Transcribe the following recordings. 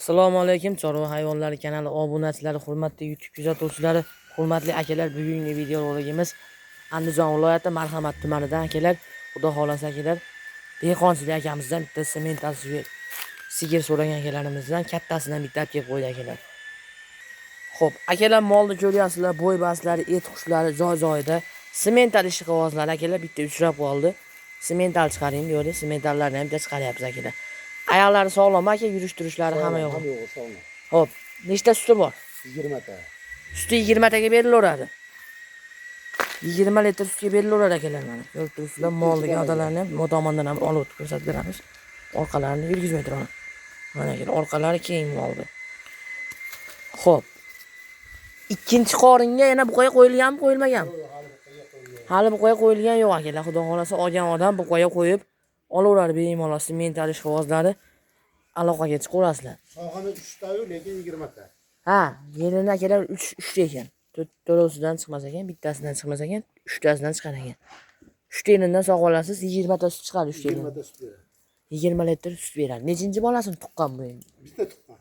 Assalomu alaykum chorva hayvonlari kanali obunachilari, hurmatli YouTube kuzatuvchilari, hurmatli akalar, bugungi videorolikimiz Andijon viloyati Marhamat tumanidan akalar. Xudo xolasa akalar, dehqonchilik akamizdan bitta semental sigir so'ragan akalarimizdan kattasidan bitta olib kelib qo'ydi akalar. Xo'p, akalar, molni ko'ryapsizlar, bo'y bastlari, et qushlari joy-joyida. Semental ishqibozlari akalar bitta uchrab qoldi. Semental chiqaring deydi, sementallarni ham bitta chiqaryapmiz akalar. Oyoqlari sog'lom aka, yurish turishlari hamma yo'q. Hamma yo'g'i sog'lom. Xo'p, nechta suti bor? 20 ta. Suti 20 taga berilaveradi. 20 litr sutga berilaveradi akalar mana. Ko'rib turibsizlar, molni gavdalarini ham bu tomondan ham olib o'tib ko'rsatib beramiz. Orqalarini yurgizmay turaman. Mana akalar, orqalari keng moldi. Xo'p. Ikkinchi qoringa yana buqaga qo'yilganmi, qo'yilmaganmi? Hali buqaga qo'yilgan yo'q akalar. Xudo xolasa olgan odam buqaga qo'yib olaveradi bemalol. Semental ishqibozlari aloqaga chiqaverasizlar. Sog'ini 3 ta-yu, lekin 20 ta. Ha, yerini akalar 3 3 ekan. To'rovsidan chiqmas ekan, bittasidan chiqmas ekan, uchtasidan chiqar ekan. Uchta yerindan sog'ib olasiz, 20 ta sut chiqadi uchta 20 yerindan. ta sut beradi. 20 litr sut beradi. Nechinchi bolasini tuqqan bu endi? Bitta tuqqan.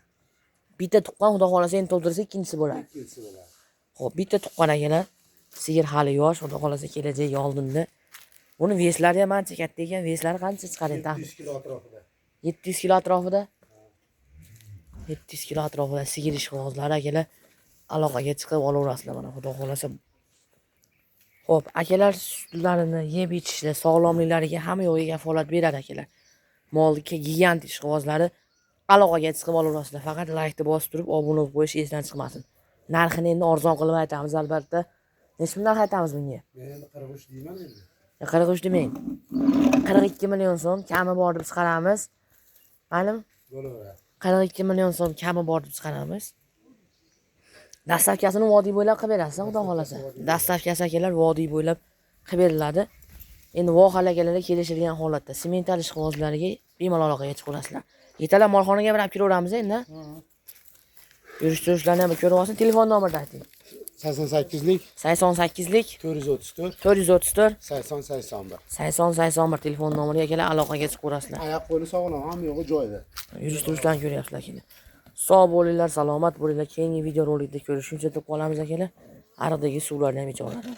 Bitta tuqqan, Xudo xolasa endi to'ldirsa ikkinchisi bo'ladi. Ikkinchisi bo'ladi. Xo'p, bitta tuqqan akalar. Sigir hali yosh, Xudo xolasa kelajagi oldinda. Buni вес lari ham ancha katta ekan. Вес lari qancha chiqadi endi taxmin? 700 kilo atrofida. 700 kilo atrofida. 700 kilo atrofida sigir ishqibozlari akalar aloqaga chiqib olaverasizlar mana Xudo xolasa. Xo'p, akalar, sutlarini yeb ichishda sog'lomliklariga hamma yo'g'iga kafolat beradi akalar. Molga gigant ishqibozlari aloqaga chiqib olaverasizlar. Faqat laykni bosib turib obuna bo'lib qo'yish esdan chiqmasin. Narxini endi arzon qilib aytamiz albatta. Necha pul narx aytamiz bunga? Men endi 43 deyman endi. 43 demang. 42 million so'm kami bor deb chiqaramiz. Maylimi? Bo'laveradi. 42 million so'm kami bor deb chiqaramiz. Доставка sini vodiy bo'ylab qilib berasiz, Xudo xolasa. Доставка si akalar vodiy bo'ylab qilib beriladi. Endi vohali akalarga kelishilgan holatda semental ishqibozlariga bemalol aloqaga chiqaverasizlar. Ertalab molxonaga bir olib kelaveramiz endi. Yurish turishlarni ham bir ko'rib olsin. Telefon nomerini ayting. 88lik 88lik 434 434 80 81. 80 81 telefon nomeriga akalar aloqaga chiqaverasizlar. Oyoq qo'li sog'lom, hamma yo'g'i joyida. Yurish turishlarni ko'ryapsizlar akalar. Sog' bo'linglar, salomat bo'linglar. Keyingi videorolikda ko'rishguncha deb qolamiz akalar. Ariqdagi suvlarni ham icha oladi.